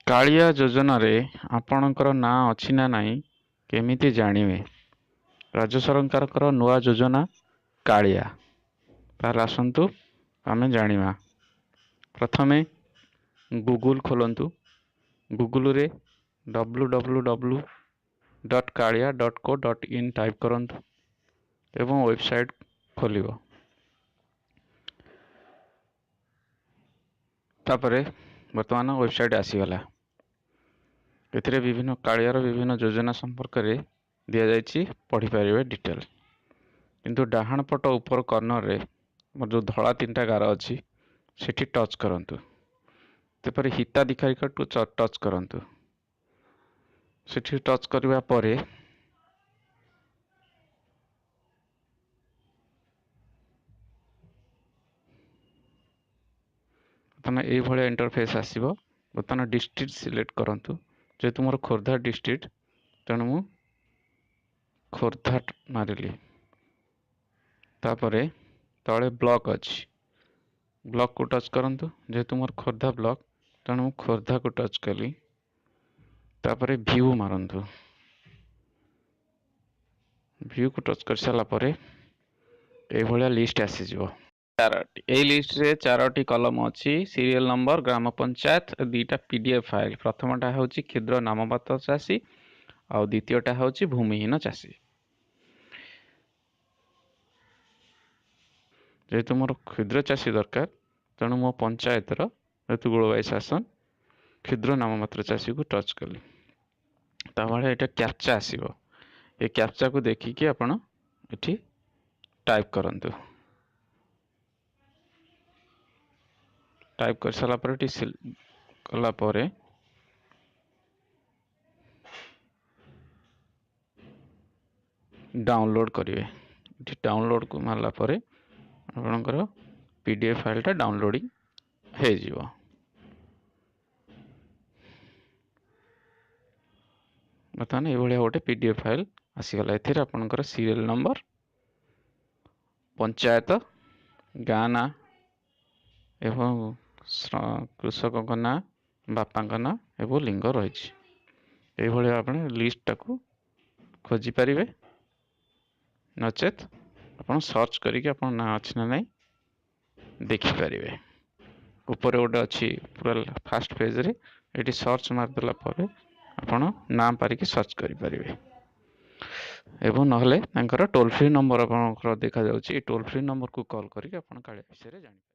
କାଳିଆ ଯୋଜନାରେ ଆପଣଙ୍କର ନାଁ ଅଛି ନା ନାହିଁ କେମିତି ଜାଣିବେ? ରାଜ୍ୟ ସରକାରଙ୍କର ନୂଆ ଯୋଜନା କାଳିଆ। ତାହେଲେ ଆସନ୍ତୁ ଆମେ ଜାଣିବା। ପ୍ରଥମେ ଗୁଗୁଲ ଖୋଲନ୍ତୁ। ଗୁଗୁଲରେ www.kalia.co.in type କରନ୍ତୁ ଏବଂ ୱେବସାଇଟ୍ ଖୋଲିବ। ତାପରେ ବର୍ତ୍ତମାନ ୱେବସାଇଟ୍ ଆସିଗଲା। ଏଥିରେ ବିଭିନ୍ନ କାଳିଆର ବିଭିନ୍ନ ଯୋଜନା ସମ୍ପର୍କରେ ଦିଆଯାଇଛି, ପଢ଼ିପାରିବେ ଡିଟେଲ୍। କିନ୍ତୁ ଡାହାଣ ପଟ ଉପର କର୍ଣ୍ଣରରେ ମୋର ଯେଉଁ ଧଳା ତିନିଟା ଗାର ଅଛି, ସେଠି ଟଚ୍ କରନ୍ତୁ। ତାପରେ ହିତାଧିକାରୀକୁ ଟଚ୍ କରନ୍ତୁ। ସେଠି ଟଚ୍ କରିବା ପରେ ବର୍ତ୍ତମାନ ଏଇଭଳିଆ ଇଣ୍ଟରଫେସ୍ ଆସିବ। ବର୍ତ୍ତମାନ ଡିଷ୍ଟ୍ରିକ୍ଟ ସିଲେକ୍ଟ କରନ୍ତୁ। ଯେହେତୁ ମୋର ଖୋର୍ଦ୍ଧା ଡିଷ୍ଟ୍ରିକ୍ଟ, ତେଣୁ ମୁଁ ଖୋର୍ଦ୍ଧା ମାରିଲି। ତାପରେ ତଳେ ବ୍ଲକ୍ ଅଛି, ବ୍ଲକ୍କୁ ଟଚ୍ କରନ୍ତୁ। ଯେହେତୁ ମୋର ଖୋର୍ଦ୍ଧା ବ୍ଲକ୍, ତେଣୁ ମୁଁ ଖୋର୍ଦ୍ଧାକୁ ଟଚ୍ କଲି। ତାପରେ ଭିଉ ମାରନ୍ତୁ। ଭିଉକୁ ଟଚ୍ କରିସାରିଲା ପରେ ଏଇଭଳିଆ ଲିଷ୍ଟ ଆସିଯିବ। ଚାରୋଟି ଏଇ ଲିଷ୍ଟରେ ଚାରୋଟି କଲମ ଅଛି: ସିରିଏଲ ନମ୍ବର, ଗ୍ରାମ ପଞ୍ଚାୟତ, ଦୁଇଟା PDF file. ପ୍ରଥମଟା ହେଉଛି କ୍ଷୁଦ୍ର ନାମମାତ୍ର ଚାଷୀ ଆଉ ଦ୍ୱିତୀୟଟା ହେଉଛି ଭୂମିହୀନ ଚାଷୀ। ଯେହେତୁ ମୋର କ୍ଷୁଦ୍ର ଚାଷୀ ଦରକାର, ତେଣୁ ମୋ ପଞ୍ଚାୟତର ଯେହେତୁ ଗୋଳବାଇ ଶାସନ, କ୍ଷୁଦ୍ର ନାମମାତ୍ର ଚାଷୀକୁ ଟଚ୍ କଲି। ତାପରେ ଏଇଟା କ୍ୟାପଚା ଆସିବ। ଏ କ୍ୟାପଚାକୁ ଦେଖିକି ଆପଣ ଏଠି ଟାଇପ୍ କରନ୍ତୁ। ଟାଇପ୍ କରିସାରିଲା ପରେ ଏଠି କଲା ପରେ ଡାଉନଲୋଡ଼ କରିବେ। ଏଠି ଡାଉନଲୋଡ଼କୁ ମାରିଲା ପରେ ଆପଣଙ୍କର PDF ଫାଇଲ୍ଟା ଡାଉନଲୋଡ଼ିଂ ହେଇଯିବ। ବର୍ତ୍ତମାନ ଏଇଭଳିଆ ଗୋଟେ PDF file ଆସିଗଲା। ଏଥିରେ ଆପଣଙ୍କର ସିରିଏଲ୍ ନମ୍ବର, ପଞ୍ଚାୟତ, ଗାଁ ନାଁ ଏବଂ କୃଷକଙ୍କ ନାଁ, ବାପାଙ୍କ ନାଁ ଏବଂ ଲିଙ୍ଗ ରହିଛି। ଏଇଭଳିଆ ଆପଣ ଲିଷ୍ଟଟାକୁ ଖୋଜିପାରିବେ, ନଚେତ୍ ଆପଣ ସର୍ଚ୍ଚ କରିକି ଆପଣ ନାଁ ଅଛି ନା ନାହିଁ ଦେଖିପାରିବେ। ଉପରେ ଗୋଟେ ଅଛି ପୁରା ଫାଷ୍ଟ ପେଜ୍ରେ, ଏଠି ସର୍ଚ୍ଚ ମାରିଦେଲା ପରେ ଆପଣ ନାଁ ପାରିକି ସର୍ଚ୍ଚ କରିପାରିବେ। ଏବଂ ନହେଲେ ତାଙ୍କର ଟୋଲ୍ ଫ୍ରି ନମ୍ବର ଆପଣଙ୍କର ଦେଖାଯାଉଛି, ଏ ଟୋଲ୍ ଫ୍ରି ନମ୍ବରକୁ କଲ୍ କରିକି ଆପଣ କାଳିଆ ବିଷୟରେ ଜାଣିପାରିବେ।